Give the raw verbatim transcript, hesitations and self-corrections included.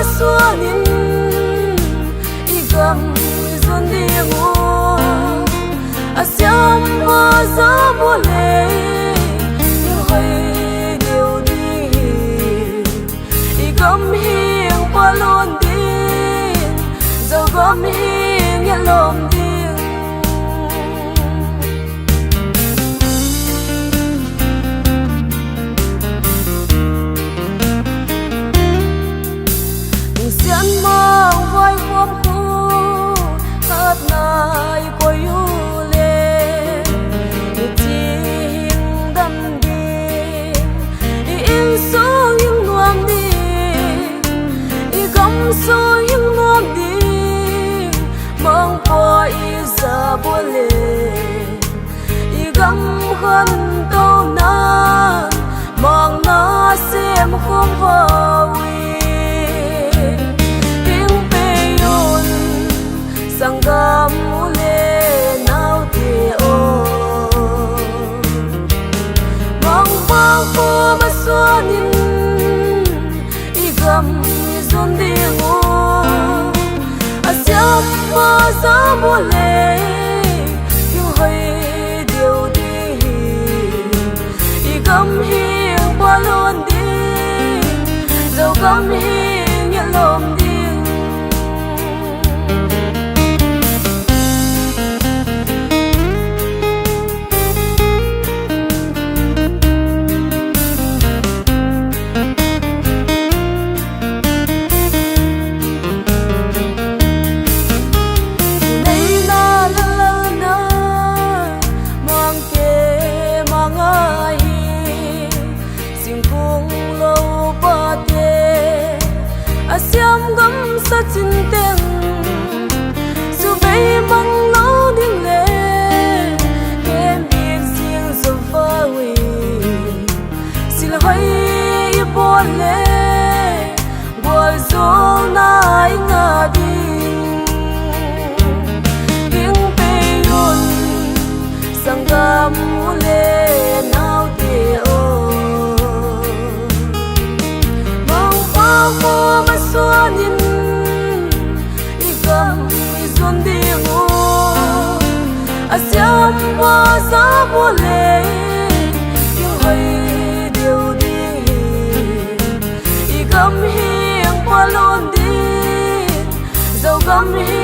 suanin i gam i zon ding uh. A siampa za bua le i hoih deuh ding hi. I gam hing pua lawm ding, Zogam hing i lawm ding. Sian Mang vai huam khu hatna i koih uh le, i ci hing dam ding, i inn sung hing nuam ding, i gam sung hing nuam ding, Mangpa i za bua le i gam khantohna mangna sem khawm va uh hi. Hing pei un sanggam u le naute aw. Mangpa khua masuanin i gam i zon ding uh. A siampa za bua le i hoih deuh ding hi. I gam hing pua lawm ding, Zogam hing i lawm ding. Neihna lalalna mangte mang ahi, singkung lo pate a siam gamsa cinteng, subei mang lo ding le khembit sing zo va uh hi. Silhoih i puak le gualzawlna i ngah ding. Hing pei un sanggam u le naute aw. Mangpa khua masuanin i gam i zon ding uh. A siampa za bua le i hoih deuh ding hi. I gam hing pua lawm ding, Zogam hing